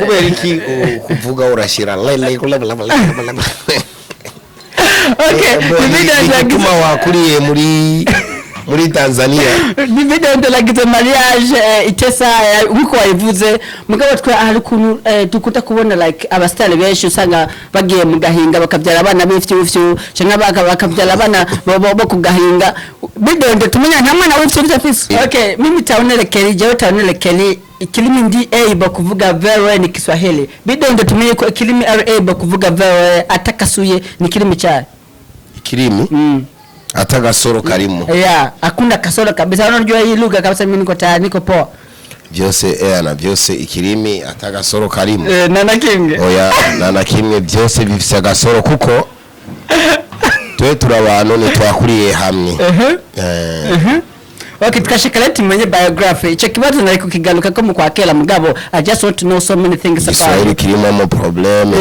Kubera iki kuvuga urashyira? Okay, Igituma wakuriye muri Tanzania. Ni video ndelagize mariage itesa nkuko wayivuze, mugabo twe hari ukuntu dukunda kubona like abasitari benshi usanga bagiye mu gahinga bakabyara abana b'ifyufyu, cyangwa bakabyara abana bo ku gahinga. Bidondo tumenya nta mwana w'ifyufyu afise. Okay, mimi taonele Kelly, jewe taonele Kelly, ikilimi ndi able kuvuga very well ni Kiswahili. Bidondo tumenye ko ikilimi ari able kuvuga very well atakasuye ni kilimi cha Ikirimi atagasoro karimo. Yeah, hakuna kasoro kabisa. Unajua hii lugha kabisa, mimi niko tayari, niko poa. Byose na byose ikirimi atagasoro karimo. Eh, na kimwe. Oya, nta na kimwe, byose bifise agasoro kuko twe turi abantu ntitwakuriye hamwe. Okay, tukashika leo tumenye biography. Ico kibazo nari kukigaruka ko mu kwakera, mugabo I just want to know so many things Igiswahili about kirimo mo problème.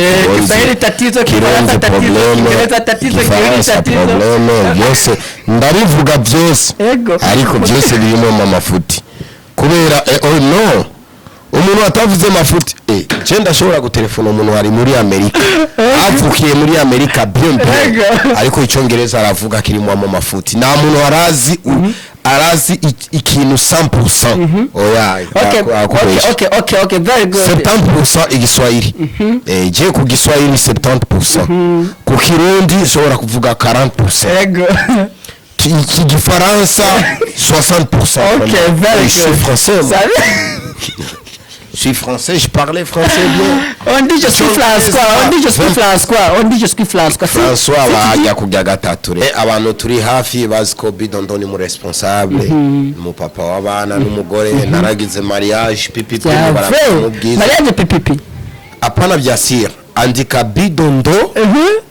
Kiswahili tatizo, Kifaransa Kirundi tatizo, problème, Kiingereza tatizo, Kirundi Igifaransa tatizo. problème, byose ndabivuga byose. Ariko byose birimo amafuti kubera oh no, umuntu atavuze mafuti, je ndashobora gutelefona umuntu ari muri Amerika, avukiye muri Amerika bien bien, ariko icyongereza aravuga kirimo amafuti. Nta muntu arazi arazi ikintu 100%, oya. Akubesha. Okay, very good. 70% igiswahili, je ku giswahili 70%, ku kirundi nshobora kuvuga 40%, iki gifaransa 60%. Okay, very Je suis good. français, moi. Ça Je suis français, je parlais français bien. On dit je suis François, on dit je suis François, on dit je suis François. François bajya kujya gatatu. Abantu turi hafi bazi ko Bidondo ni mu responsable, mu papa w'abana n'umugore. Naragize mariage pipipi. Bien vrai. Baramubwiza. Mariage PPP. Hapana, vya sir, andika Bidondo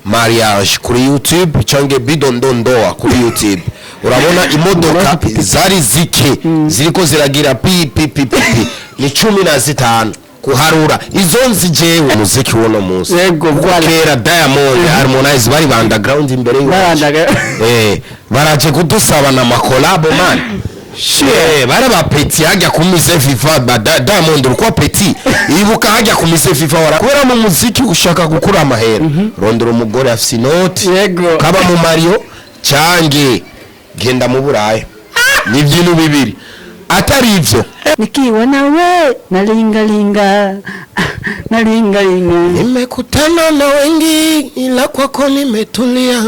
mariage kuri YouTube cyangwa Bidondo ndoa kuri YouTube, urabona imodoka zari zike ziriko ziragira pi pi pi pi pi, ni 15 kuharura izo nzi jewe muziki wono munsi. Kuko Voilà. kera Diamond, Harmonize bari ba underground imbere y'iwacu. Barandaga. Baraje kudusaba na ma collabo man. Bari ba petit hajya ku mise FIFA ba Diamond ulikuwa petit, ibuka hajya ku mise FIFA wara kubera mu muziki ushaka gukura amahera, rondora umugore afise inoti, kaba mu Mario cyange genda mu Buraya, ni ibintu bibiri atari ivyo. Nikiwa nawe nalingalinga, nalingalinga. Nimekutana na wengi ila kwako nimetulia,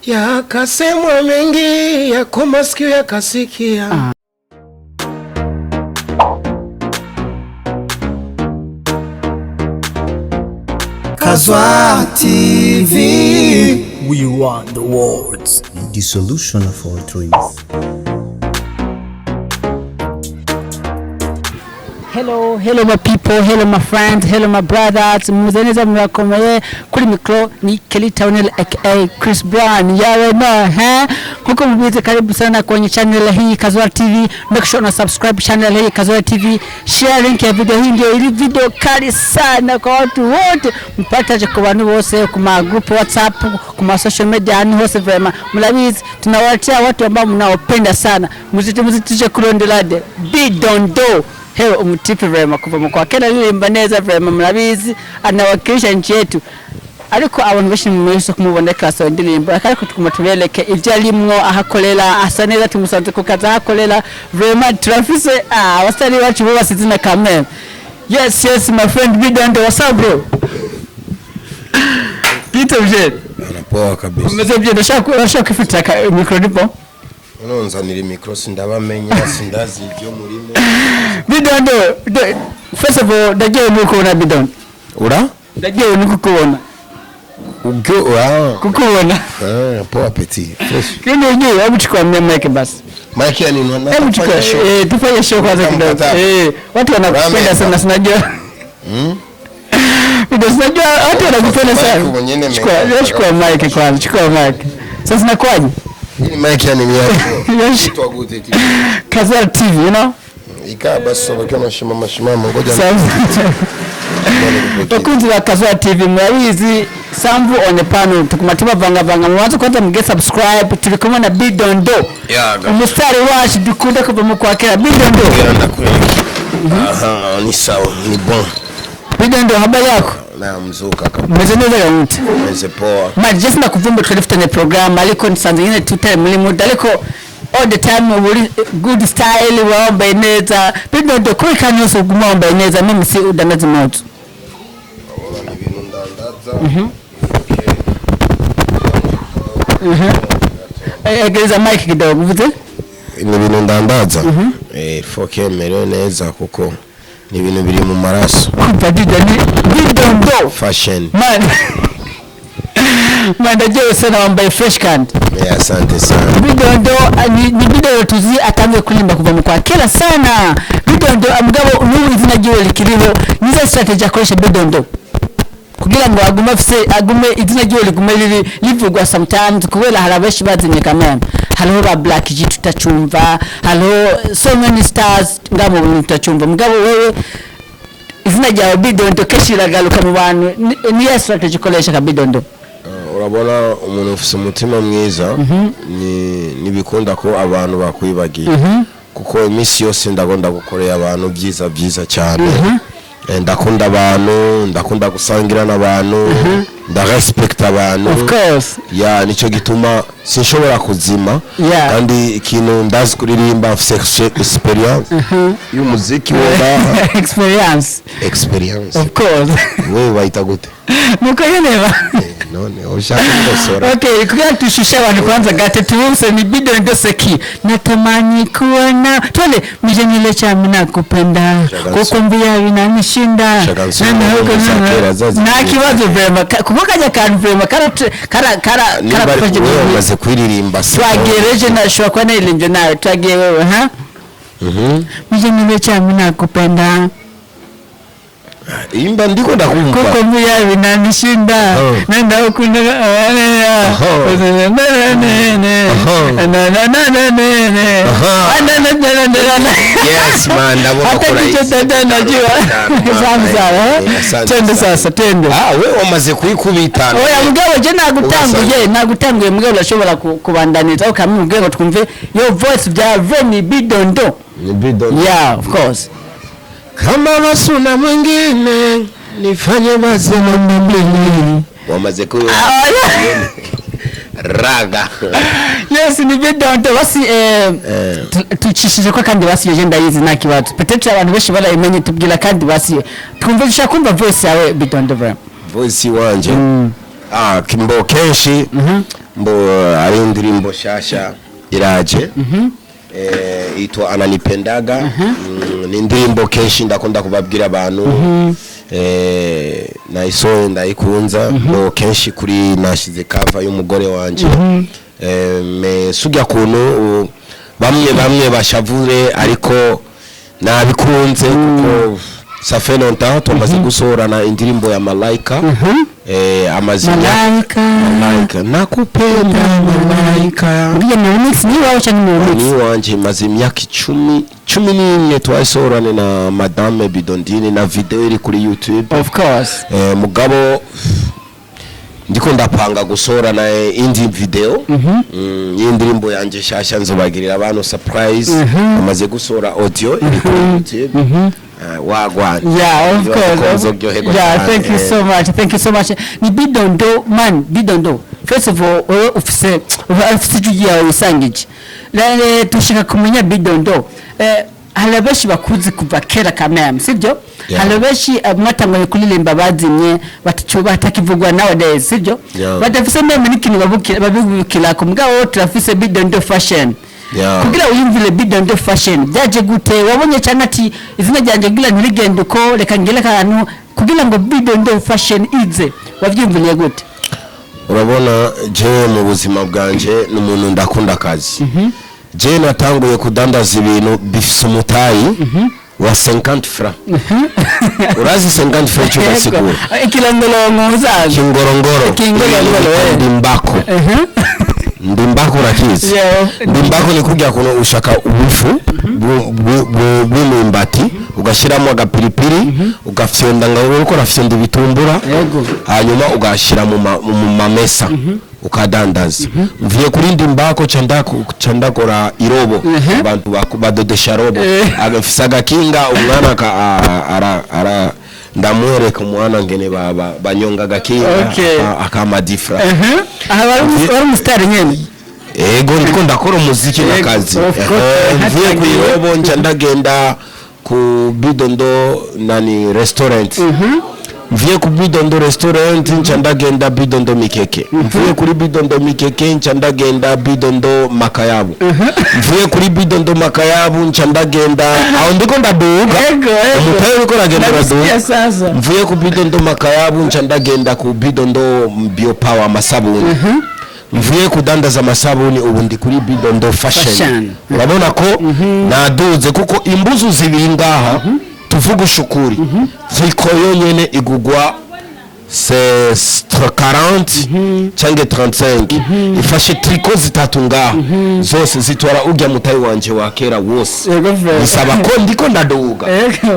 yakasemwa mengi yako masikio yakasikia. Kazwa TV. We want the words. The solution of all dreams. Hello, hello my people, hello my friends, hello my brothers. Mumeze neza, murakomeye. Kuri micro ni Kelly Townel aka Chris Brown. Yawe no, he? Nkuko mubizi, karibu sana kwenye channel hii Kazwa TV. Make sure una subscribe channel hii Kazwa TV. Share link ya video hii, ndio ili video kali sana kwa watu wote. Mpataje ku bantu bose ku ma group WhatsApp, ku ma social media, ahantu hose vraiment. Murabizi tunawaletea watu ambao mnaopenda sana. Muzite muzitije kuronderade. Bidondo. Hewe umutipe vraiment kuva mu kwa kera aririmba neza vraiment, murabizi anawakilisha nchi yetu, ariko abantu benshi mwese kumubona kaso indirimbo, ariko tukuma tubereke ibyo arimwo, ahakorera asa neza, tumusanze ku kazi ahakorera. Vraiment turafise abasitari bacu bo basize na kamere. Yes, my friend Bidondo, what's up bro? Bite bye? Poa kabisa. Umeze bien? Ndashaka kwifata micro nipo. Nonzanira micro, sindabamenya, sindazi ibyo murimo. Bidondo, first of all ndagiye nuko ubona Bidondo. Ura Ndagiye nuko kubona. Ubwo ura Kukubona. Ah, poa petit, fresh. Kini ujui, hebu chukua mia mic basi. Mike ya nini? Hebu chukua, tufanye show kwanza kidogo. Mkataba. Watu wanakupenda Rameka. sana, sinajua. Ndio sinajua watu wanakupenda Mike sana. mwenyewe Chukua, meka. chukua mic kwanza, chukua mic. Sasa inakuwaje? Hii mic ya nini yako? Yes. Itwa gute ti? Kazal TV, you know? Ikaa basi wakiwa nashimama shimama, ngoja. Sasa bakunzi ba Kazwa TV, murabizi Samvu on the panel, tukuma tubavangavanga, mubanze kwanza muge subscribe. Turi kumwe na Bidondo, Yaga. umusitari wacu dukunda kuva mu kwakira. Bidondo. Ngera ndakwereka. Aha, ni sawa, ni bon. Bidondo, habari yako? Na mzuka kabisa. Meze neza gahunda? Meze poa. Man, just nakuvumba twari dufitanye program, ariko nsanze nyine tutari muri mood, ariko all the time uri good style, wambaye neza. Bidondo, kuri kandi yose uguma wambaye neza, mimi si udandaza impuzu? Urabona ibintu ndandaza. Egereza mic kidogo, uvuze? Ni ibintu ndandaza. Faut que merewe neza kuko ni ibintu biri mu maraso. Kumva Dido ni Bidondo. Fashion. Man. Man, ndaryohewe sana, wambaye fresh kandi. Asante sana. Bidondo ni Bidondo tuzi atangiye kuririmba kuva mu kwa kera sana. Bidondo, mugabo n'ubu izina ryiwe rikiriho. Nizo strategy akoresha Bidondo kugira ngo agume afise, agume izina ryiwe rigume riri rivugwa sometimes, kubera hari abenshi bazimye kameme. Hariho ba Black G tutacumva, hariho so many stars ngaho mu bintu tutacumva, mugabo wewe izina ryawe Bidondo kenshi riragaruka mu bantu. Niyo strategy ukoresha ka Bidondo? Urabona umuntu ufise umutima mwiza ni nibikunda ko abantu bakwibagiye, kuko iminsi yose ndagomba gukorera abantu byiza byiza cyane. Ndakunda abantu, ndakunda gusangira n'abantu, ndarespecta abantu. Of course. Ya, nicyo gituma sinshobora kuzima. Kandi ikintu ndazi kuririmba, mfise experience y'umuziki wo Experience. Experience. Of course. Wewe bayita gute? Nuko nyene ba None ushaka gukosora? Okay, kugira tushushe abantu kwanza gate tuwuse ni Bidondo seki natamani kuona twende mijenile chami nakupenda kukwambia vinanishinda. Shaka nsoma Na- za kera zazi- Nta kibazo vraiment, kuko kajya kantu vraiment kara kara kara Niba karafashe. wewe wamaze kuririmba se? Twagiye reje, nashobora kuba naririmbye nawe, twagiye wewe ha mijenile chami nakupenda. Imba, ndiko ndakumva. Kukwambia vinanishinda. Oh. Nenda ukunda. Aha. Aha. Yes, man, ndabona Hata ko kichwa urahisi. tata najua. Sawa sawa, eh? Asante Twende sana. sasa, twende. Ah, wewe wamaze kuyikubita. Oya mugabo, je nagutanguye, mugabo urashobora kubandaniza aho kamwe mugabo twumve your voice bya Veni Bidondo. Ni Bidondo. Yeah, of course. Kama wasuna mwingine nifanye basi mambo mbili. Wamaze kuyo Ah, yeah. raga. Yes, ni Bidondo basi. Tucishije ko kandi basi je ndayizi, nta kibazo, peut-être abantu benshi barayimenye. Tubwira kandi basi twumve, dushaka kumva voice yawe Bidondo vraiment. Voice wanje, ah, kimbo kenshi mbo ari indirimbo shasha iraje, itwa Ananipendaga. Ni indirimbo kenshi ndakunda kubabwira abantu, nayisohoye ndayikunza mbo kenshi kuri nashize cover y'umugore wanje. Me sujya kuntu bamwe bamwe bashavure, ariko nabikunze kuko ça fait longtemps tumaze gusohorana indirimbo ya Malaika. Amaze Malaika. Malaika, nakupenda malaika. Mbwiye ni remix, ni wawe cyangwa ni remix? Ni wanje, maze imyaka 10, 11 twayisohorane na Madame Bidondine, na video iri kuri YouTube. Of course. Mugabo ndiko ndapanga gusohorana indi video y'indirimbo yanje shasha, nzobagirira abantu surprise. Amaze gusohora audio iri kuri YouTube. Wagwan. Yeah, of course. Nzoryoherwa Yeah, cyane. thank you so much. Thank you so much. Ni Bidondo, man, Bidondo. First of all, wewe ufise ijwi ryawe wisangije. Rero dushaka kumenya Bidondo. Hari abenshi bakuzi kuva kera kameme, sibyo? Yeah. Hari abenshi mwatanguye kuririmba bazimye, batacu batakivugwa nowadays, sibyo? Yeah. Badafise même n'ikintu babukira babibukira ku mugabo turafise Bidondo fashion. Yeah. Kugira wiyumvire Bidondo fashion byaje gute? Wabonye cyane ati izina ryanjye kugira ntirigende uko, reka ngere akantu kugira ngo Bidondo fashion ize, wabyiyumviriye gute? Urabona jewe mu buzima bwanje ni umuntu ndakunda akazi. Je natanguye kudandaza ibintu bifise umutayi wa 50 francs. Urazi 50 francs icyo basigura? Ikilongolongo muzazi. Kingorongoro. Kingorongoro, eh. Ndimbako, ndimbako urakizi? Yeah. Ndimbako ni kurya kuntu ushaka ubufu bw'imyumbati, ugashyiramo agapiripiri, ugafyonda nga uriko urafyonda ibitumbura. Yego. Hanyuma ugashyira mu mamesa ukadandaza. Mvuye kuri ndimbako ca ndakora irobo, abantu badodesha robo. Agafise agakinga umwana ara Ndamwereka umwana ngene baba banyonga agakinga. Akama difra. Aha wari umusitari nyene. Ego, ndiko ndakora umuziki Yego, n'akazi. of course. Mvuye ku Hatangiye. Irobo, nca ndagenda ku Bidondo nani restaurant. Mvuye ku Bidondo restaurant, nca ndagenda Bidondo Mikeke. Mvuye kuri Bidondo Mikeke, nca ndagenda Bidondo Makayabu. Mvuye kuri Bidondo Makayabu, nca ndagenda aho ndiko ndaduga. Ego, ego. Umutahe uriko uragenda Ndabisikia uraduga. sasa. Mvuye ku Bidondo Makayabu, nca ndagenda ku Bidondo Biopower, amasabuni. Mvuye kudandaza amasabuni, ubu ndi kuri Bidondo Fashion. Fashion. Urabona ko naduze, kuko imbuzu zibiri ngaha, tuvuga ushukuri, tricot yonyene igugwa c'est 40 cyangwa 35. Ifashe tricot zitatu ngaha zose zitwara urya mutayi wanje wa kera wose. Yego frère. Bisaba ko ndiko ndaduga.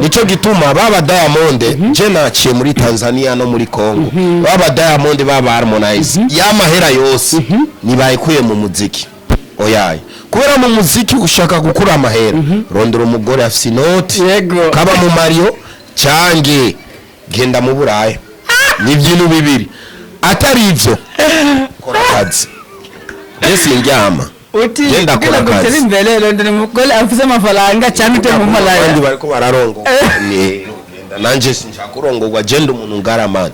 Nico gituma baba Diamond, je naciye muri Tanzania no muri Congo, baba Diamond, baba Harmonize, yamahera yose nibayikuye mu muziki. Oyaye, kubera mu muziki ushaka gukura amahera, rondera umugore afise inoti, kaba mu Mario cyange genda mu Buraya. Ni ibintu bibiri, atari ivyo kora akazi. Je sindyama. Uti Genda kugira kora ngo utere akazi. imbere, rondera umugore afise amafaranga cyangwa ute mu Abandi malaya. bariko bararongorwa ni genda, nanje sinshaka kurongorwa. Genda umuntu ngaramani,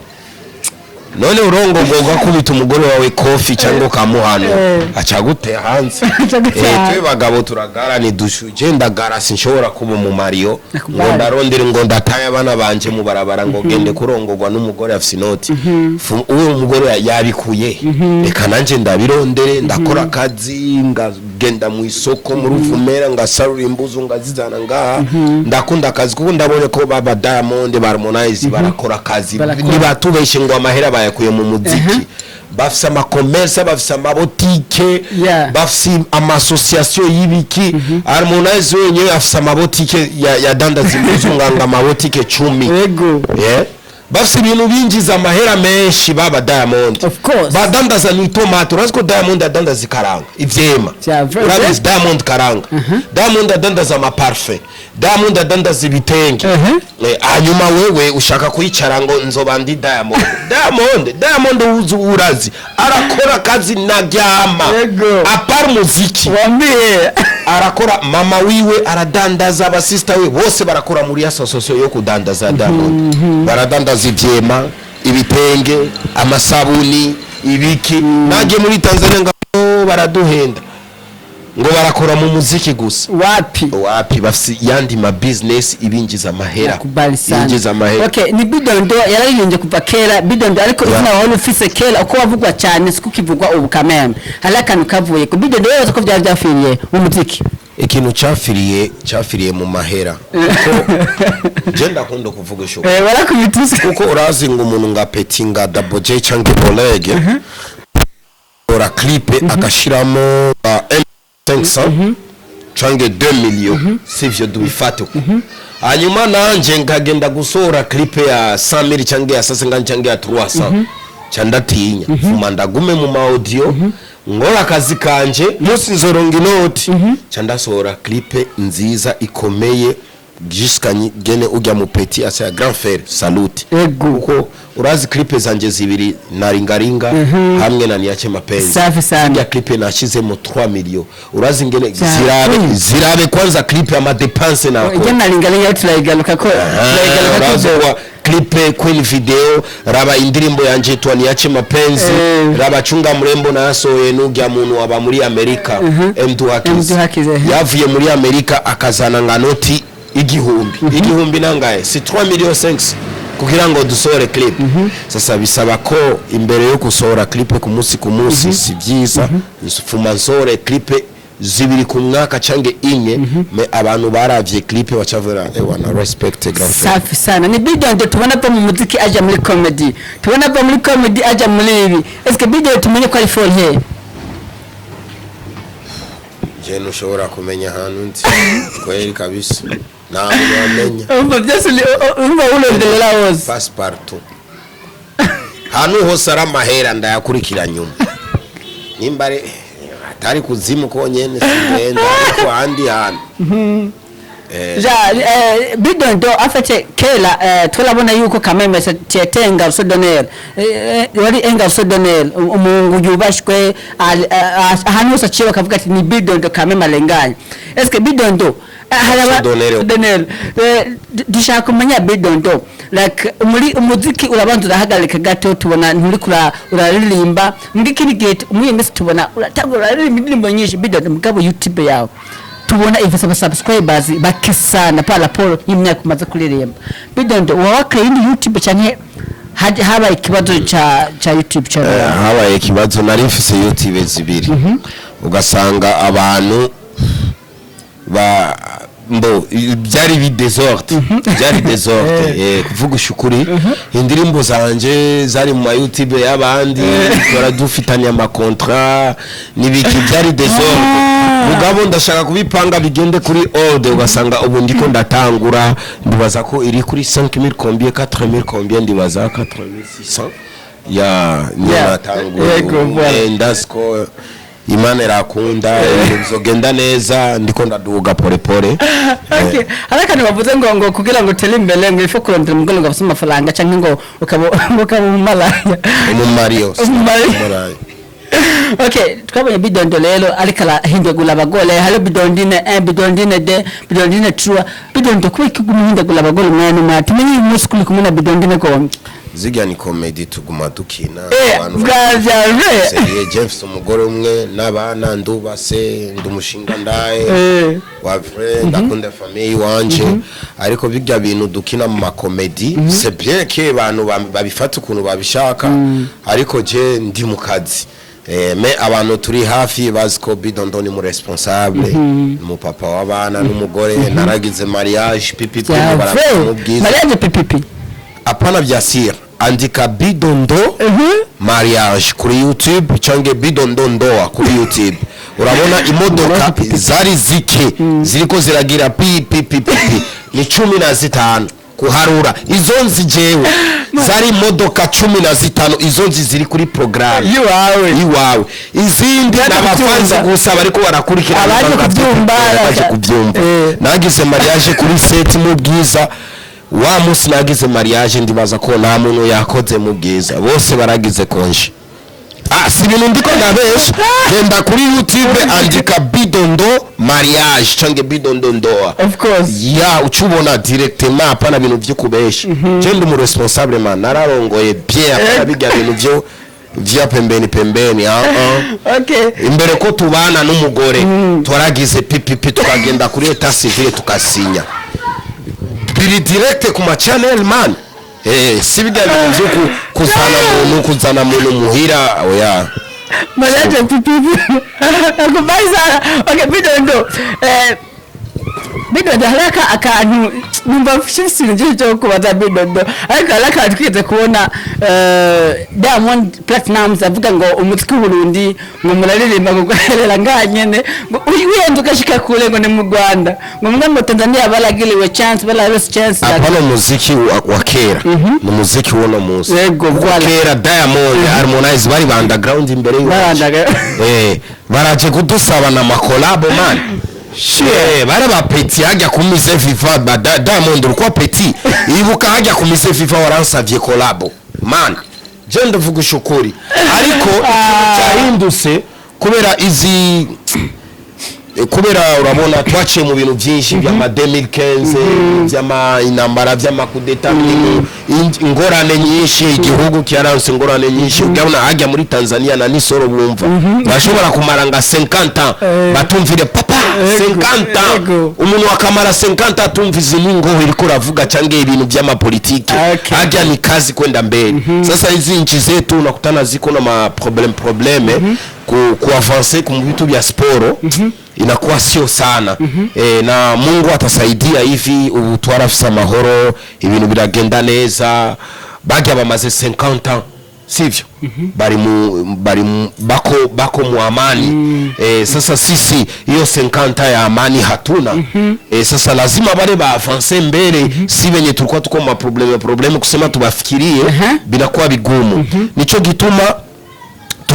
none urongorwa ugakubita umugore wawe kofi cyangwa ukamuhana, aca gute hanze? Aca gute hanze. Twe bagabo turagara, ni dushu. Je ndagara, sinshobora kuba mu Mario ngo Nakubali. ndarondere, ngo ndataye abana banje mu barabara, ngo gende kurongorwa n'umugore afise inoti. Uwo mugore yabikuye, reka nanje ndabirondere. Ndakora akazi, ngagenda mu isoko muri Uvumera, ngasarura imbuzu, ngazizana ngaha. Ndakunda akazi, kuko ndabonye ko baba Diamond, ba Harmonize barakora akazi. Barakora. Ntibatubeshe ngo amahera bayakuye mu muziki. Bafise amakomerse, bafise amabotike, bafise ama association y'ibiki. Harmonize wenyine afise amabotike yadandaza impuzu, nganga amabotike 10. Yeah. Bafise ibintu binjiza amahera menshi baba Diamond. Of course. Badandaza ni itomate. Urazi ko Diamond adandaza ikaranga, ivyema? Urabizi Diamond karanga, Diamond adandaza ama parfum, Diamond adandaza ibitenge. Hanyuma wewe ushaka kwicara ngo nzoba ndi Diamond. Diamond, Diamond uzi, urazi arakora akazi naryama. Apart muziki, Wambie. arakora. Mama wiwe aradandaza, abasista we bose barakora muri association yo kudandaza. Diamond baradandaza ivyema, ibitenge, amasabuni, ibiki. Nagiye muri Tanzania ngo baraduhenda ngo barakora mu muziki gusa. Wapi. Wapi, bafise yandi ma business ibinjiza amahera. Nakubali sana. Yinjiza amahera. Okay, ni Bidondo yararirimbye kuva kera Bidondo, ariko izina wahora ufise kera, uko wavugwa cyane siko ukivugwa ubu. Kameme hari akantu kavuye ku Bidondo, rero ko byari byafiriye mu muziki. Ikintu cyafiriye mu mahera, kuko je ndakunda kuvuga ishuka. Barakubita isi. Kuko urazi ngo umuntu nga Petit, nga Double J cyangwa Oleg ora clip agashiramo 500 cyangwa 2 millions, sivyo? Dubifate uko. Hanyuma nanje nkagenda gusohora clip ya 100 cyangwa ya 150 cyangwa ya 300, ca ndatinya. Fuma ndagume mu ma audio, ngora akazi kanje, munsi nzoronga inoti, ca ndasohora clip nziza ikomeye jusqu'à gene ujya mu petit asa ya grand frère salute. Kuko urazi clip zanje zibiri, naringaringa hamwe na niache mapenzi. Safi sana. Ya clip nashizemo 3 millions. Urazi ngene zirabe, zirabe kwanza clip ama dépense nako. Ijya naringaringa turayigaruka ko turayigaruka Urazi ko. wa clip Queen Video, raba indirimbo yanje yitwa niache mapenzi, raba chunga mrembo nasohoye n'urya muntu aba muri Amerika, M2 Hakiz. M2 Hakiz, eh. Yavuye muri Amerika akazana nga noti igihumbi igihumbi nangahe, si 3 millions 5 kugira ngo dusohore clip. Sasa bisaba ko imbere yo gusohora clip ku munsi ku munsi si byiza. Fuma nsohore clip zibiri ku mwaka cange inye, mais abantu baravye clip bacavura ewana respect grand frère. Safi sana. Ni Bidondo tubona ava mu muziki aja muri comedy, tubona ava muri comedy aja muri ibi. Eske Bidondo tumenye ko ari for he? Je ntushobora kumenya ahantu nzi kweli kabisa, ntabwo wamenya. Umva byose umva uronderera hose. Passe partout, ahantu hose ari amahera ndayakurikira nyuma. Nimba ari atari kuzimu konyene singenda, ariko ahandi hantu. Ja, Bidondo afite kera, turabona yuko kameme tietenga usodonel, wari enga usodonel umungu yubashwe ahantu hose aciye bakavuga ati ni Bidondo kameme arenganye. Eske Bidondo, haraba Usodonere. Usodonel, dushaka kumenya Bidondo, like muri umuziki urabanza urahagarika gato, tubona nturi kura uraririmba muri kindi gihe, muri iyi minsi tubona uratangura uraririmba indirimbo nyinshi. Bidondo, mugabo YouTube yawe tubona ifise aba subscribers bake sana par rapport y'imyaka umaze kuririmba. Bidondo, uba wakeye indi YouTube canke habaye ikibazo ca YouTube channel yawe? Habaye ikibazo. Nari mfise YouTube zibiri, ugasanga abantu ba mbo byari bi désordre, byari désordre. Kuvuga ukuri, indirimbo zanje zari mu ma YouTube y'abandi, baradufitanye ama contrat n'ibiki, byari désordre. Mugabo ndashaka kubipanga bigende kuri ordre. Ugasanga ubu ndiko ndatangura, ndibaza ko iri kuri 5000 combien, 4000 combien, ndibaza 4600 ya niyo natanguye. Yego, voilà. Ndazi ko Imana irakunda, ibintu bizogenda neza, ndiko ndaduga pole pole. Okay. Hari akantu bavuze ngo kugira ngo utere imbere ngo ife kurondera umugore ngo afise amafaranga canke ngo ukaba umumalaya. Umumariyo. Umumariyo. Umumariyo. Okay, twabonye Bidondo rero ariko arahindagura abagore. Hari Bidondine 1, Bidondine 2, Bidondine 3. Bidondo, kubera ko uguma uhindagura abagore umwanya n'umwanya, tumenye uyu munsi kuri kumwe na Bidondine gombe? Zirya ni comédie, tuguma dukina. Abantu Bwa vya Seriye, je mfise umugore umwe n'abana, ndubase, ndi umushinga ndaye wa vrai, ndakunda famille iwanje. Ariko bijya bintu dukina mu ma comédie, c'est bien que abantu babifata ukuntu babishaka, ariko je ndi mu kazi. Mais abantu turi hafi bazi ko Bidondo ni mu responsable, mu papa w'abana n'umugore. Naragize mariage pipi Vya baramubwiza. Mariage pipipi? Hapana, vya sir, andika Bidondo mariage kuri YouTube cyangwa Bidondo ndoa kuri YouTube, urabona imodoka zari zike ziriko ziragira pi pi pi pi pi, ni 15 kuharura. Izo nzi jewe zari imodoka 15, izo nzi ziri kuri programme Iwawe. Iwawe. Izindi Baje n'abafanzi kubyumva. gusa bariko barakurikirana. Abaje kubyumva, baje kubyumva. Nagize mariage kuri set mu Bwiza. Wa munsi nagize mariage, ndibaza ko nta muntu yakoze mu Bwiza, bose baragize congé. Ah, si ibintu ndiko ndabesha. Genda kuri YouTube, andika Bidondo mariage cyangwa Bidondo ndoa. Of course. Ya, ucubona directement. Hapana bintu vyo kubesha, je ndi mu responsable man, nararongoye bien. Hapana bijya bintu vyo vya pembeni pembeni, ah ah. Imbere ko tubana n'umugore, twaragize pipipi, tukagenda kuri état civil, tukasinya, biri direct ku ma channel man. Si bijya bintu vyo kuzana muntu muhira, oya. Mariage pipipi, nakubali sana. Okay, Bidondo, Bidondo, hari akantu numva mfise ikintu byinshi cyo kubaza Bidondo, ariko hari akantu twigeze kubona, Diamond Platnumz avuga ngo umutwe w'Uburundi ngo muraririmba ngo guherera ngaha nyene, ngo wiyenze ugashika kure ngo ni mu Rwanda, ngo mwe mu Tanzania baragiriwe chance, bararose chance. Apana umuziki wa kera, ni umuziki w'uno munsi. Kuko Voilà. kera Diamond, Harmonize bari ba underground imbere y'iwacu. Barandaga. Baraje kudusaba na ma collabo man. Bari ba petit hajya ku mise FIFA ba Diamond ulikuwa petit, ibuka hajya ku mise FIFA waransavye collabo man. Je ndavuga ukuri, ariko ikintu cyahindutse kubera izi, kubera urabona twaciye mu bintu byinshi by'ama 2015, by'ama intambara, by'amakudeta, ingorane nyinshi. Igihugu cyaranse ingorane nyinshi. Urabona hajya muri Tanzania na nisoro bumva bashobora kumara nga 50 ans batumvire papa, 50 ans. Umuntu akamara 50 atumvize n'ingoho iriko uravuga cyangwa ibintu by'amapolitike. Hajya ni kazi kwenda mbele. Sasa hizi nchi zetu unakutana ziko na ma problème problème ku avancer ku vitu vya sporo, inakuwa sio sana. Na Mungu atasaidia, hivi ubu twarafise amahoro, ibintu biragenda neza. Bajya bamaze 50 ans, sivyo? Bari mu, bako mu amani. Sasa sisi hiyo 50 ya amani hatuna. Sasa lazima bale ba avance mbele, si venye tulikuwa tuko ma problème problème, kusema tubafikirie binakuwa bigumu. Nico gituma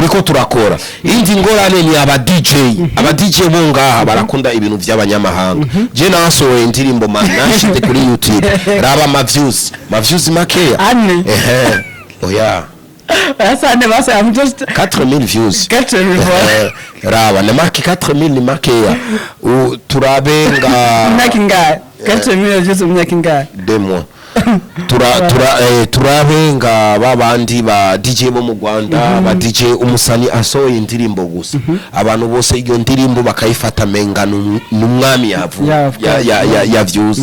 Turiko turakora. Indi ngorane ni aba DJ. Aba DJ bo ngaha barakunda ibintu by'abanyamahanga. Je nasohoye indirimbo, man, nashize kuri YouTube, raba ama views, ma views makeya. Ane. Ehe, oya. Asante basi, I'm just 4000 views. 4000. Raba ni make, 4000 ni makeya. Turabe nga Imyaka ingahe? 4000 views mu myaka ingahe? 2 mois. Tura tura eh, turabe nga babandi ba DJ bo mu Rwanda, ba DJ, umusani asohoye indirimbo gusa, abantu bose iyo ndirimbo bakayifata menga numwami yavu Yeah, of ya course. ya views.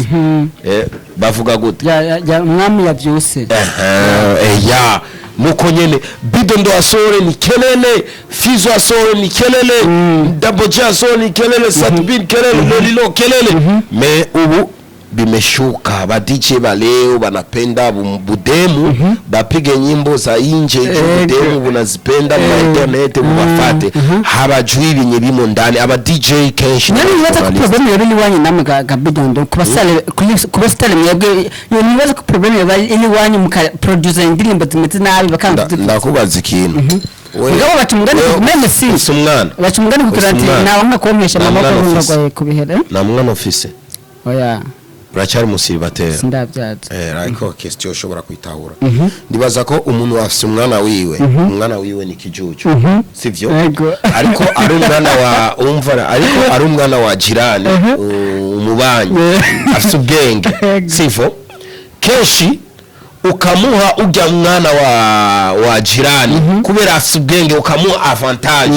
Bavuga gute? Ya umwami yavyuse. Ya nuko nyene Bidondo asore ni kelele, Fizo asore ni kelele, Double J asore ni kelele, Satbin kelele, Lolilo kelele. Mais ubu bimeshuka. Ba DJ ba leo banapenda budemu bapige nyimbo za inje ijo budemu bunazipenda mu internet, bubafate, habajui ibinye bimo ndani. Aba DJ kenshi Nari nibaza ko n'aba problème yoba iri iwanyu namwe ga Bidondo, kuba star mwebwe, yo nibaza ko problème yoba iri iwanyu muka producer indirimbo zimeze nabi bakanga kuzivuza. Ndakubaza ikintu. Mugabo baca umugani Wewe meme si ufise umwana? Baca umugani kugira Ufise ati umwana? ntawe umwe kuwonkesha Nta mama mwana ko ufise. ndagwaye kubihera. Nta mwana ufise? Oya. Uracyari musiribateri? Sindabyaza. Ariko question ushobora kwitahura. Ndibaza ko umuntu afise umwana wiwe, umwana wiwe ni kijuju, sivyo? Yego. Ariko ari umwana wa umva, ariko ari umwana wa jirani, umubanyi afise ubwenge, Yego. sivyo? Kenshi ukamuha ujya mwana wa jirani kubera afise ubwenge, ukamuha avantage.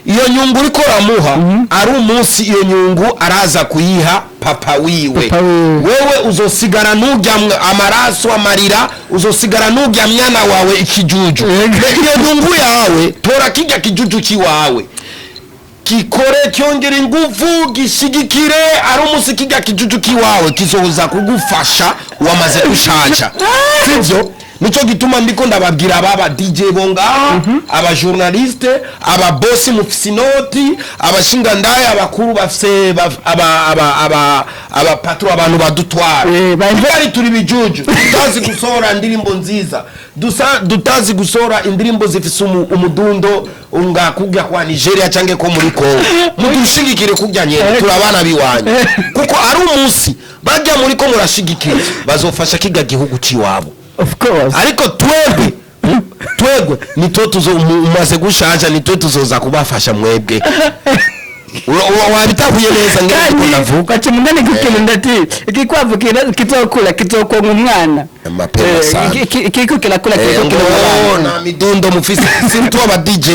Iyo nyungu uriko uramuha, ari umunsi iyo nyungu araza kuyiha papa wiwe. Papa wiwe. Wewe uzosigara nujya amaraso, amarira, uzosigara nujya mwana wawe ikijuju. Iyo nyungu yawe, tora kijya kijuju kiwawe, kikore, cyongera ingufu, gishigikire. Ari umunsi kijya kijuju kiwawe kizoza kugufasha wamaze gushaja, sivyo? Nico gituma ndiko ndababwira ababa DJ bo ngaha, aba journaliste, aba boss mufise inoti, abashinga ndaya, abakuru bafise aba patron, abantu badutwara. Twari turi bijuju, tutazi gusohora indirimbo nziza, dutazi gusohora indirimbo zifise umudundo unga kujya kwa Nigeria canke ko muri Congo. Mudushigikire kurya nyene, turabana biwanyu, kuko ari umunsi bajya muri ko murashigikira, bazofasha kiga gihugu ciwabo. Of course. Ariko twebwe nitwe tuzo umaze gushaja, nitwe tuzoza kubafasha mwebwe. Wabitahuye neza ngene ndiko Kandi ndavuga? baca umugani kukirundi ati ikikwavu kizokura kizokonka umwana. Mapema sana. Ikiriko kirakura kiriko Ngo kironka na midundo mufise, sintu aba DJ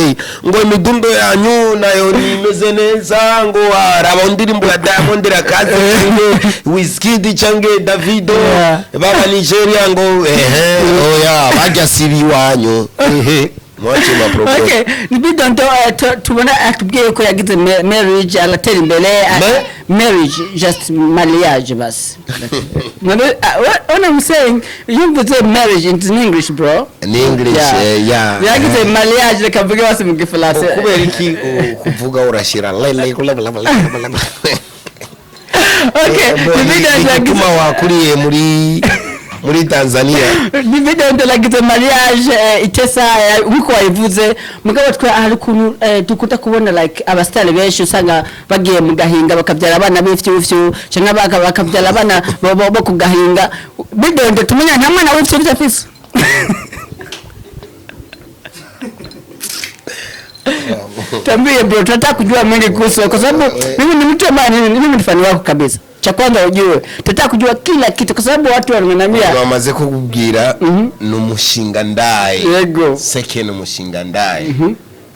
ngo imidundo yanyu nayo nimeze neza, ngo araba indirimbo ya Diamond irakaze, Wizkid canke Davido, baba Nigeria, ngo ehe, oya, bajya sibi iwanyu, ehe, mwache ma problème. Okay, ni Bidondo. Tubona atubwiye ko yagize marriage, aratera imbere. Marriage, just mariage basi. What I'm saying, iyo mvuze marriage in English, bro. In English. Yeah. Yeah. Yagize mariage, reka mvuge basi mu Gifaransa. Kubera iki kuvuga urashira lele? Okay, ni Bidondo yagize Igituma wakuriye muri Tanzania. Ni Bidondo yagize mariage, itesa, nkuko wabivuze. Mugabo twe hari ukuntu dukunda kubona like abasitari benshi usanga bagiye mu gahinga bakabyara abana b'ifyufyu, cyangwa bakabyara abana bo ku gahinga. Bidondo tumenya nta mwana w'ifyufyu afise. Tuambie bro, tunataka kujua mengi kuhusu, kwa sababu mimi ni mtu ambaye mimi ni fan wako kabisa. Cha kwanza ujue, tunataka kujua kila kitu kwa sababu watu wananiambia Bamaze kukubwira ni umushinga ndaye. Yego. Seke ni umushinga ndaye,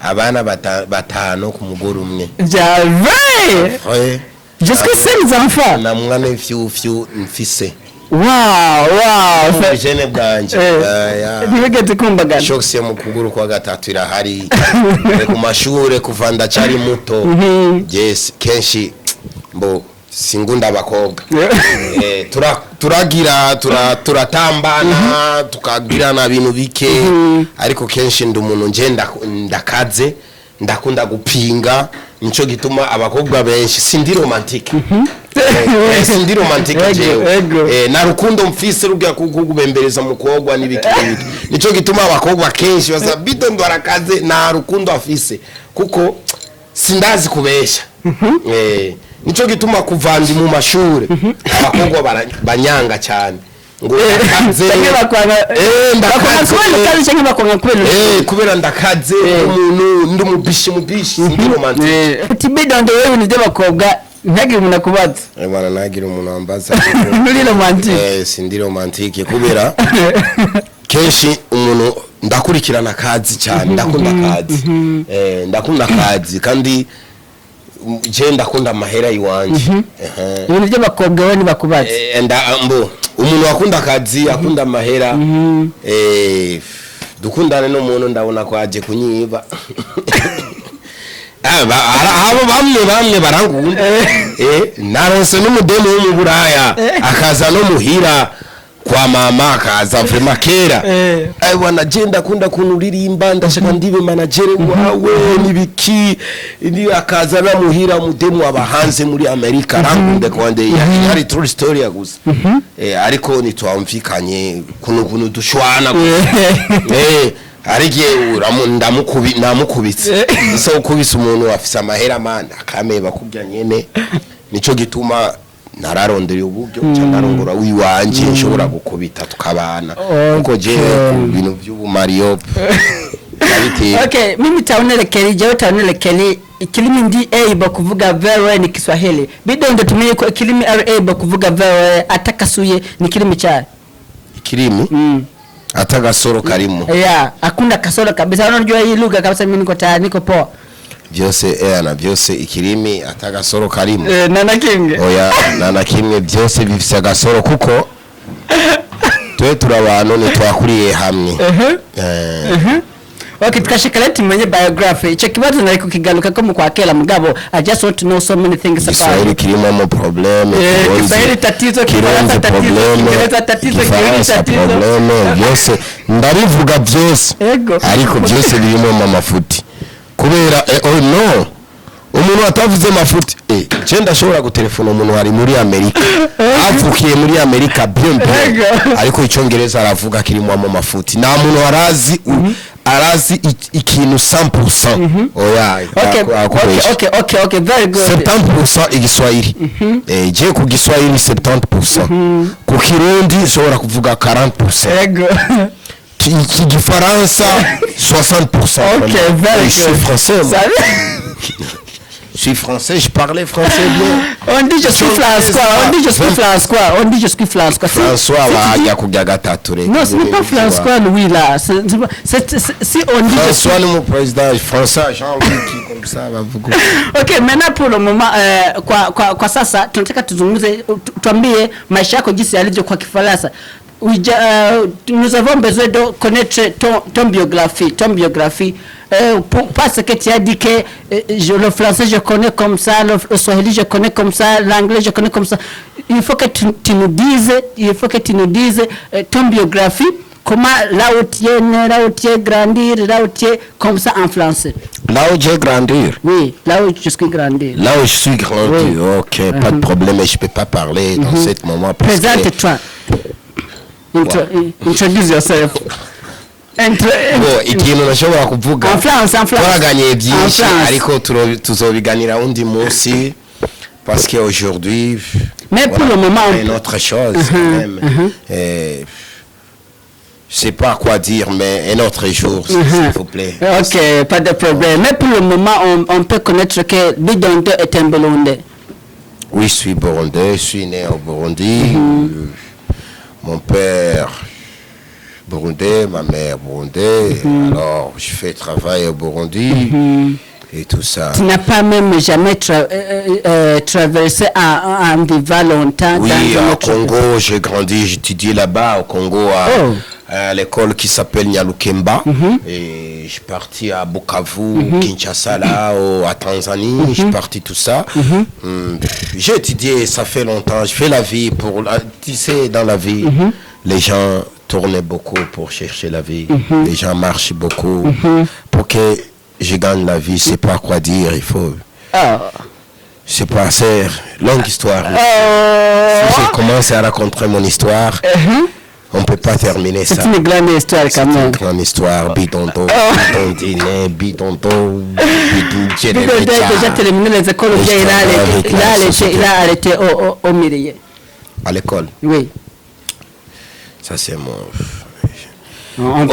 abana batanu ku mugore umwe. J'avais Jusque cinq enfants. Na mwana ifyufyu mfise. Ubujene bwanje. Ya. Ntibigeze kumbagana. Shokisi yo mu kuguru kwa gatatu irahari. Ndi ku mashure kuva ndacari muto. Yes, kenshi mbo singunda abakobwa. Turagira turatambana, tukagirana ibintu bike, ariko kenshi ndi umuntu nje ndakaze, ndakunda gupinga, nico gituma abakobwa benshi sindi romantique. Sindi romantique jewe. Na rukundo mfise rubya kugubembereza mukobwa n'ibiki n'ibiki. Nico gituma abakobwa kenshi basa Bidondo arakaze, nta rukundo afise, kuko sindazi kubesha. Nico gituma kuva ndi mu mashure abakobwa banyanga cyane ngo ndakaze. Canke bakwanga Ndakaze. bakwanga kubera ukaze canke bakwanga kubera Kubera ndakaze, umuntu ndi umubishi mubishi, sindi romantique. Uti Bidondo wewe ibintu by'abakobwa ntagire umuntu akubaza. Bwana, nagira umuntu wambaza. Nturi romantique. Sindi romantique kubera kenshi umuntu ndakurikirana akazi cyane, ndakunda akazi. Ndakunda akazi kandi je ndakunda amahera iwanje. Ehe. Ibintu by'abakobwa wewe ntibakubaza. Mbo umuntu akunda akazi, akunda amahera, dukundane n'umuntu ndabona ko aje kunyiba. Abo bamwe bamwe barangunda. Naronse n'umudemu wo mu Buraya, akaza no muhira kwa mama, akaza vraiment kera. Bwana, je ndakunda kuntu uririmba, ndashaka ndibe manager wawe nibiki ni akaza na muhira, mudemu aba hanze muri Amerika, arankunde kwande, yari true story ya gusa. Ariko nitwamvikanye kuno dushwana gusa. Hari igihe ndamukubitse, ese ukubise umuntu afise amahera mana akameba kurya nyene. Nico gituma nararondereye uburyo nca ndarongora wiwanje nshobora gukubita tukabana, kuko je ku bintu vy'ubumariyo ndabitera. Okay, mimi Taonele Kelly, jewe Taonele Kelly, ikilimi ndi able kuvuga very well ni Kiswahili. Bidondo tumenye ko ikilimi ari able kuvuga very well atakasuye ni kilimi cha. Ikirimi atagasoro karimo. Yeah, hakuna kasoro kabisa. Unajua hii lugha kabisa, mimi niko tayari, niko poa. Byose na byose ikirimi atagasoro karimo. Na kimwe. Oya, nta na kimwe, byose bifise agasoro kuko twe turi abantu ntitwakuriye hamwe. Okay, tukashikala tumenye biography. Ico kibazo nari kukigaruka ko mu kwakera, mugabo I just want to know so many things about Kiswahili kirimo mo problème. Kiswahili tatizo, Kirundi Kifaransa tatizo, problème, Kiingereza tatizo, Kirundi Kifaransa tatizo. problème, byose ndabivuga byose. Ariko byose birimo amafuti kubera oh no, umuntu atavuze amafuti. Je ndashobora gutelefona umuntu ari muri Amerika, avukiye muri Amerika bien bien, ariko icyongereza aravuga kirimo amafuti. Nta muntu arazi arazi ikintu 100%, oya. Akubesha. Okay, very good. 70% igiswahili. Je ku giswahili 70%, ku kirundi nshobora kuvuga 40%, ki gifaransa 60%. Okay, very Je suis good. français, moi. Ça- Je suis français, je parlais français bien. On dit je suis François, on dit je suis François, on dit je suis François. François si tu dis- bajya kurya gatatu reka. Non, ce n'est pas François Louis là. Si on dit je suis François ni mu président François Jean-Luc comme ça bavuga. Okay, maintenant pour le moment, kwa sasa tunataka tuzungumze, tuambie maisha yako jinsi yalivyo kwa Kifaransa. Nous avons besoin de connaître ton biographie. Parce que tu as dit que le français je connais comme ça, le swahili je connais comme ça, l'anglais je connais comme ça. Il faut que tu nous dises, il faut que tu nous dises ton biographie, comment là où tu es né, là où tu es grandi, là où tu es comme ça en français. Là où j'ai grandi. Oui, là où je suis grandi. Là où je suis grandi. Oui. Ok, pas de problème, mais je peux pas parler dans ce moment parce que Présente-toi. Introduce yourself. Bon, ikintu nashobora kuvuga, En France, en France. twaraganiye En byinshi, France. ariko tuzobiganira undi munsi parce que aujourd'hui Mais pour le moment, on une autre chose quand même. Je sais pas quoi dire, mais un autre jour, s'il vous plaît. Ok, pas de problème. Mais pour le moment, on peut connaître que Bidondo est un Burundais. Oui, je suis burundais, je suis né au Burundi. Mon père burundais, ma mère burundais. Alors, je fais travail au Burundi et tout ça. Tu n'as pas même jamais traversé en vivant longtemps Oui, dans un au autre. Congo, j'ai grandi, j'étudiais là-bas au Congo à l'école qui s'appelle Nyalukemba. Et je suis parti à Bukavu, Kinshasa, là, à Tanzanie, je suis parti tout ça. J'ai étudié, ça fait longtemps, je fais la vie pour... Tu sais, dans la vie, les gens tournent beaucoup pour chercher la vie. Les gens marchent beaucoup pour que je gagne la vie, c'est pas quoi dire, il faut. Ah. C'est pas, c'est longue histoire. Si je commence à raconter mon histoire, on peut pas terminer ça. C'est une grande histoire quand C'est une même. Grande histoire. Bidondo, bidondine, bidondo, bidou. Bidondo déjà terminé les écoles bien, il a arrêté, il a arrêté, il a arrêté au milieu. À l'école. Oui. Ça, c'est mon.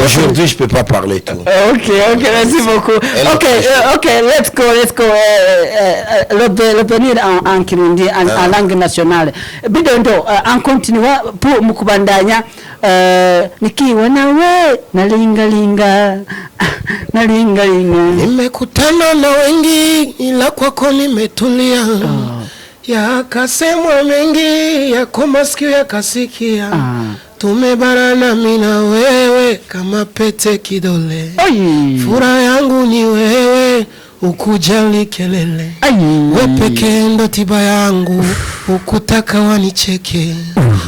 Aujourd'hui, je peux pas parler tout. Ok, merci beaucoup. Ok, ok, let's go, let's go. Revenir en Kirundi, en langue nationale. Bidondo, en continuant pour mu kubandanya, nikiwa nawe nalingalinga, nalingalinga. Nimekutana na wengi ila kwako nimetulia. Yakasemwa mengi, yako masikio yakasikia. Tumebarana mimi na wewe kama pete kidole. Oi. Furaha yangu ni wewe, ukujali kelele. Ai. We pekee ndo tiba yangu, ukutaka wanicheke.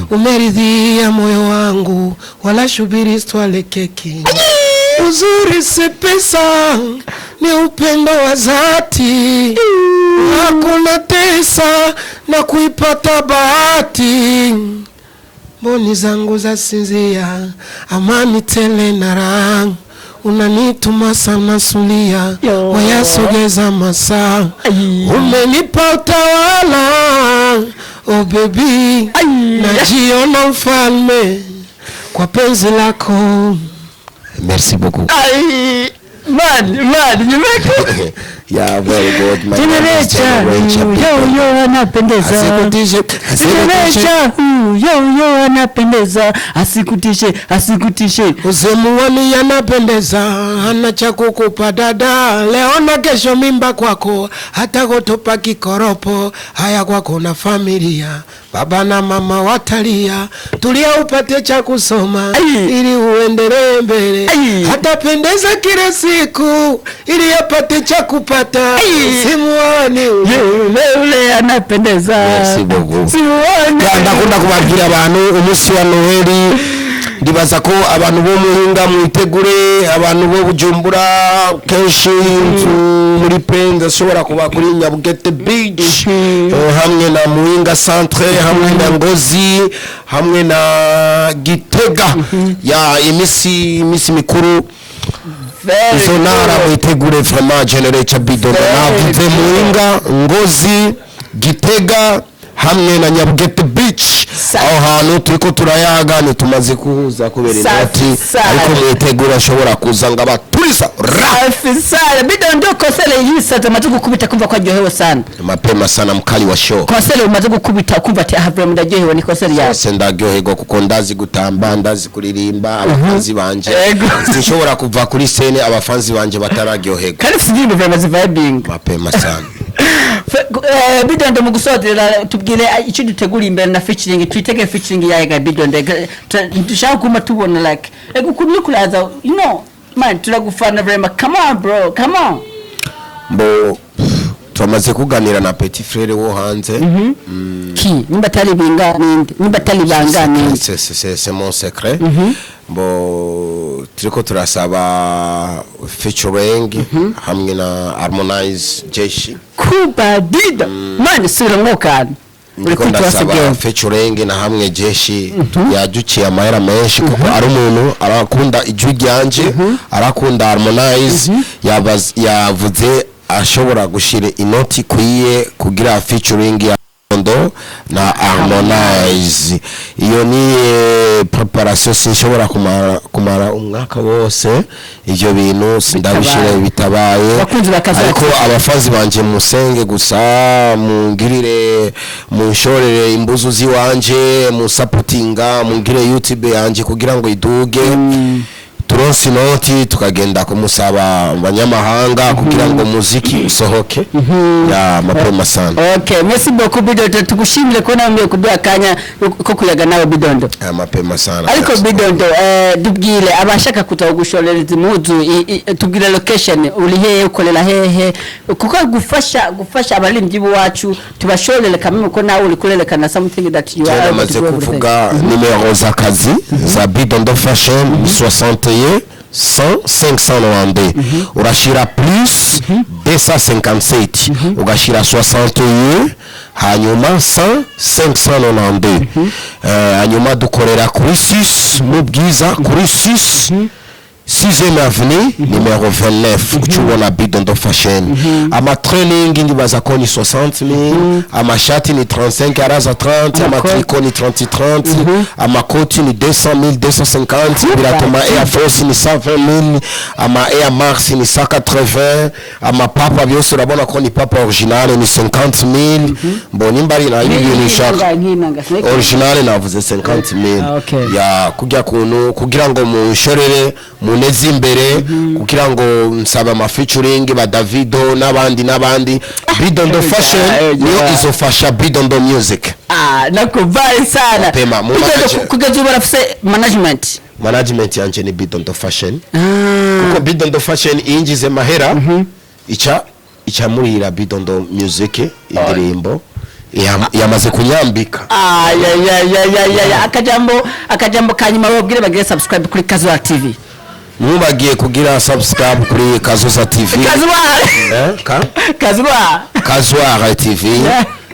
Umeridhia moyo wangu, wala shubiri swale keki. Uzuri si pesa, ni upendo wa dhati. Hakuna tesa na kuipata bahati. Mboni zangu za sinzia, amani tele na raha. Unanituma sana sulia, Yo. wayasogeza masaa. Ai. Umenipa utawala, oh baby, Ai. najiona mfalme kwa penzi lako. Merci beaucoup. Ai. Man, man, you make Yeah, very good. My Generation, yo yo anapendeza. Asikutishe, asikutishe. Generation, yo yo anapendeza. Asikutishe, asikutishe. Usimuoni yanapendeza, hana cha kukupa dada, leo na kesho mimba kwako, hata kutupa kikoropo, haya kwako na familia, baba na mama watalia, tulia upate cha kusoma, Ai. Ili uendelee mbele, Ai. hatapendeza kila siku, ili apate cha kupata, Ai. simuoni Yule yule anapendeza. Merci beaucoup. Simuoni. Ya, ndakunda kubabwira abantu umunsi wa Noheli, ndibaza ko abantu bo Muhinga mwitegure, abantu bo Bujumbura kenshi inzu muri Penza ashobora kuba kuri Nyabugete Beach, hamwe na Muhinga Centre, hamwe na Ngozi, hamwe na Gitega, ya imisi mikuru. Very Izo ntara good. mwitegure vraiment. Generator Bidondo navuze Muhinga, Ngozi, Gitega hamwe na Nyabugete Beach. Aho hantu turiko turayaga, ntitumaze kuhuza kubera Safi inoti, sana. ariko mwitegure ashobora kuza ngo abaturiza ra. Safi sana. Bidondo, concert yisaze amaze gukubita kumva ko aryohewe sana. Mapema sana, mkali wa show. Concert umaze gukubita kumva ati aha vraiment ndaryohewe ni concert yawe. Bose ndaryoherwa kuko ndazi gutamba, ndazi kuririmba, abafanzi banje Ego. sinshobora kuva kuri scène abafanzi banje batararyoherwa. Kandi ufite indirimbo vraiment zivibing. Mapema sana. Bidondo, mu gusozera tubwire icyo dutegura imbere na featuring, twitege featuring yawe ga Bidondo. Dushaka kuma tubona like ego ukuntu uri kuraza, man, turagufana vraiment. Come on bro, come on. Mbo turamaze kuganira na petit frère wo hanze. Ki nimba atari binga ninde, nimba atari banga ninde? C'est mon secret. Bo turiko turasaba featuring hamwe na Harmonize Jeshi. Kubadida man, sura mwokana uri Ndiko kwitwa ndasaba segera. Featuring na hamwe Jeshi yaduciye amahera menshi kuko ari umuntu arakunda ijwi ryanje, arakunda Harmonize. Yavuze ashobora gushira inoti ikwiye kugira featuring ya Ndo na Harmonize. Iyo ni preparation, sinshobora kumara umwaka wose ivyo bintu sindabishira bitabaye. Abakunzi ba Kazazi. Ariko abafazi banje musenge gusa, mungirire, munshorere imbuzu ziwanje, musapotinga, mungire YouTube yanje kugira ngo iduge, turonse inoti tukagenda kumusaba abanyamahanga kugira ngo muziki usohoke. Ya, mapema sana. Okay, merci beaucoup Bidondo, tugushimire ko nawe kuduha akanya ko kuyaga nawe Bidondo. Ya, mapema sana. Ariko Bidondo, tubwire abashaka kuza gushorera impuzu, tubwire location uri hehe, ukorera hehe, kuko gufasha abaririmbyi b'iwacu tubashorere kamwe ko nawe uri kurerekana something that you are Cyane able to maze do everything. Kuvuga nimero z'akazi za Bidondo Fashion, 61 100 592, urashira plus. 257, ugashira 61, hanyuma 100 592. Hanyuma dukorera kuri 6 mu Bwiza, kuri 6 6e avenue, numéro 29, ucubona Bidondo Fashion. Ama training ndibaza ko ni 60 000, amashati ni 35, araza 30, amatriko ni 30 30, amakoti ni 200 000, 250, ibirato ma Air Force ni 120 000, ama Air Max ni 180, amapapa byose urabona ko ni papa original ni 50 000. Mbona nimba ari nayo ibintu ushaka original, navuze 50 000. Ah, okay. Ya kujya kuntu kugira ngo munshorere, muneze imbere, kugira ngo nsaba ama featuring ba Davido n'abandi n'abandi. Bidondo Fashion niyo izofasha Bidondo Music. Ah, nakubali sana. Mapema, mu Kugeza ubu barafise management? Management yanje ni Bidondo Fashion, kuko Bidondo Fashion yinjize mahera, ica murira Bidondo Music indirimbo yamaze kunyambika. Ayayayayaya, akajambo kanyuma, babwire bagire subscribe kuri Kazuba TV. Mubagiye kugira subscribe kuri Kazoza TV. Kazuba. Eh, ka Kazuba. Kazuar TV.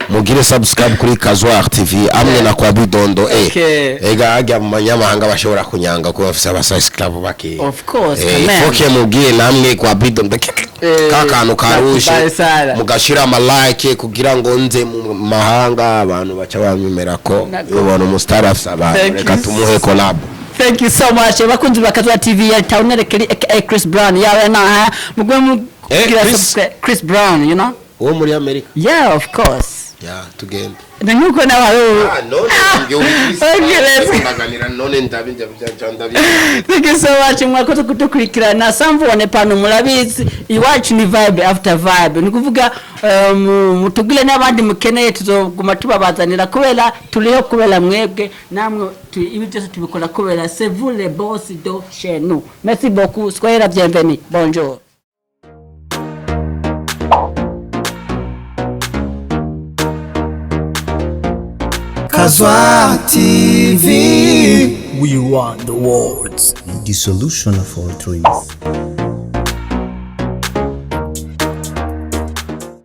Mugire subscribe kuri Kazuar TV amwe na kwa Bidondo. Ega ajya mu banyamahanga bashobora kunyanga kuba bafise aba subscribe bake. Of course, amen. Foke mubwire namwe kwa Bidondo ka kantu karushe, Nakubali sana. mugashira ama like kugira ngo nze mu mahanga abantu baca banyemera ko ubona umustar afise abantu. Thank Reka you. tumuhe collab. Thank you so much, bakunzi ba Kazuba TV. Ya Taunere Kelly aka Chris Brown yawe na mugwe mugira Chris? subscribe Chris Brown, you know. Uwo muri Amerika? Yeah, of course. Ya, tugende. Ni nkuko nawe. Ah, none ngiye. Okay, let's go. Ndaganira none ndabi ndabi ndabi. Thank you so much, mwakoze kudukurikirana. Samvone pano, murabizi iwacu ni vibe after vibe. Ni kuvuga mutugile n'abandi mukeneye, tuzoguma tubabazanira kubera turiho kubera mwebwe namwe. Ibi byose tubikora kubera c'est vous les boss de chez nous. Merci beaucoup, soyez la bienvenue, bonjour. Kazwa TV. We run the world. The solution of all dreams.